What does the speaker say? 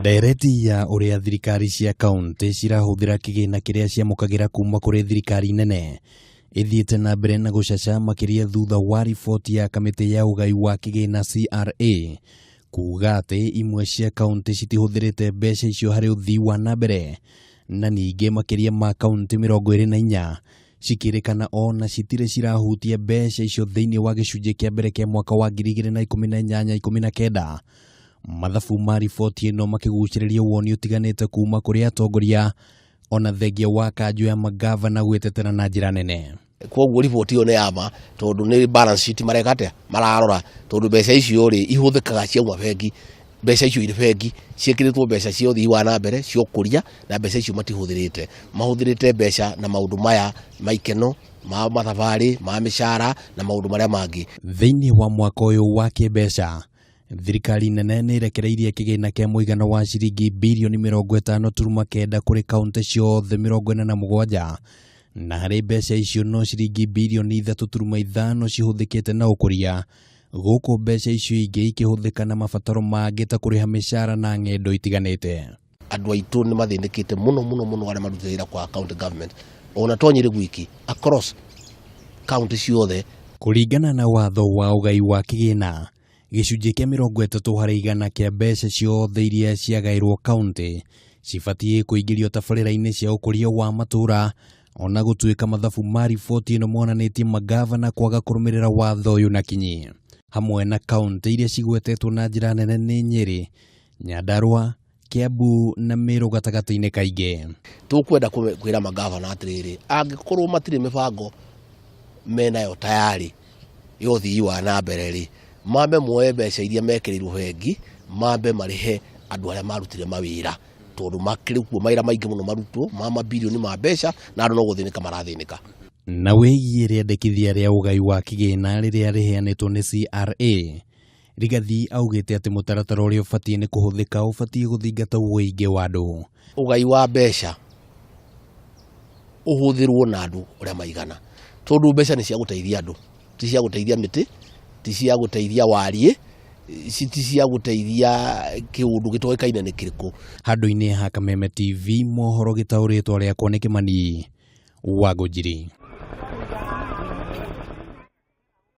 Ndereti ya ũrĩa thirikari cia kauntĩ cirahũthĩra kĩgĩna kĩrĩa ciamũkagĩra kuma kũrĩ thirikari nene ĩthiĩte na mbere na gũcaca makĩria thutha wa riboti ya kamĩtĩ ya ũgai wa kĩgĩna CRA kuga atĩ imwe cia kauntĩ citihũthĩrĩte mbeca icio harĩ ũthii wa na mbere na ningĩ makĩria ma kauntĩ 24 cikĩrĩkana ona citirĩ cirahutia mbeca icio thĩinĩ wa gĩcunjĩ kĩa mbere kĩa mwaka wa 2018-19. Mathabu ma riboti ĩno makĩgucĩrĩria woni ũtiganĩte kuma kũrĩ atongoria ona thengia wa kanjũ ya magavana gwĩtetera na njĩra nene. Koguo riboti ĩyo nĩ ya ma, tondũ nĩ balance sheet mareka atĩa, mararora, tondũ mbeca icio rĩ ihũthĩkaga ciauma bengi, mbeca icio irĩ bengi ciĩkĩrĩtwo mbeca cia ũthii wa na mbere cia ũkũria, na mbeca icio matihũthĩrĩte, mahũthĩrĩte mbeca na maũndũ maya ma ikeno, ma mathabarĩ, ma mĩcara na maũndũ marĩa mangĩ. Thĩinĩ wa mwaka ũyũ wa kĩmbeca, thirikari nene nĩ ĩrekereirie kĩgĩna kĩa mũigana wa ciringi birioni 59 kũrĩ kauntĩ ciothe 47, na harĩ mbeca icio no ciringi birioni 3.5 cihũthĩkĩte na ũkũria, gũkũ mbeca icio ingĩ ikĩhũthĩka na mabataro mangĩ ta kũrĩha mĩcara na ng'endo itiganĩte. Andũ aitũ nĩ mathĩnĩkĩte mũno mũno mũno arĩa marutĩte wĩra kwa county government, ona to Nyĩrĩ gwiki, across county ciothe. Kũringana na watho wa ũgai wa kĩgĩna, gĩcunjĩ kĩa 30% kĩa mbeca ciothe iria ciagaĩrwo kauntĩ cibatiĩ kũingĩrio tabarĩra-inĩ cia ũkũria wa matũũra, ona gũtuĩka mathabu ma riboti ĩno monanĩtie magavana kwaga kũrũmĩrĩra watho ũyũ na kinyi. Hamwe na kauntĩ iria cigwetetwo na njĩra nene nĩ Nyĩrĩ, Nyandarua, Kiambu na Meru gatagatĩ-inĩ kaingĩ. Tũkwenda kwĩra magavana atĩrĩrĩ, angĩkorwo matirĩ mĩbango menayo tayari ya ũthii wa na mbere rĩ, mambe moe mbeca iria mekĩrĩirwo bengi, mambe marĩhe andũ arĩa marutire mawĩra, tondũ makĩrĩ kuo mawĩra maingĩ mũno marutwo ma mabirioni ma mbeca, na andũ no gũthĩnĩka marathĩnĩka. Na wĩgiĩ rĩendekithia rĩa ũgai wa kĩgĩna rĩrĩa rĩheanĩtwo nĩ CRA, Rigathi augĩte atĩ mũtaratara ũrĩa ũbatiĩ nĩ kũhũthĩka ũbatiĩ gũthingata ũingĩ wa andũ. Ũgai wa mbeca ũhũthĩrwo na andũ ũrĩa maigana, tondũ mbeca nĩ cia gũteithia andũ, ti cia gũteithia mĩtĩ, ti cia gũteithia wariĩ, ti cia gũteithia kĩũndũ gĩtoĩkaine nĩ kĩrĩkũ. Handũ-inĩ ha Kameme TV mohoro gĩtaũrĩtwo rĩakwa nĩ Kĩmani wa Ngũnjiri.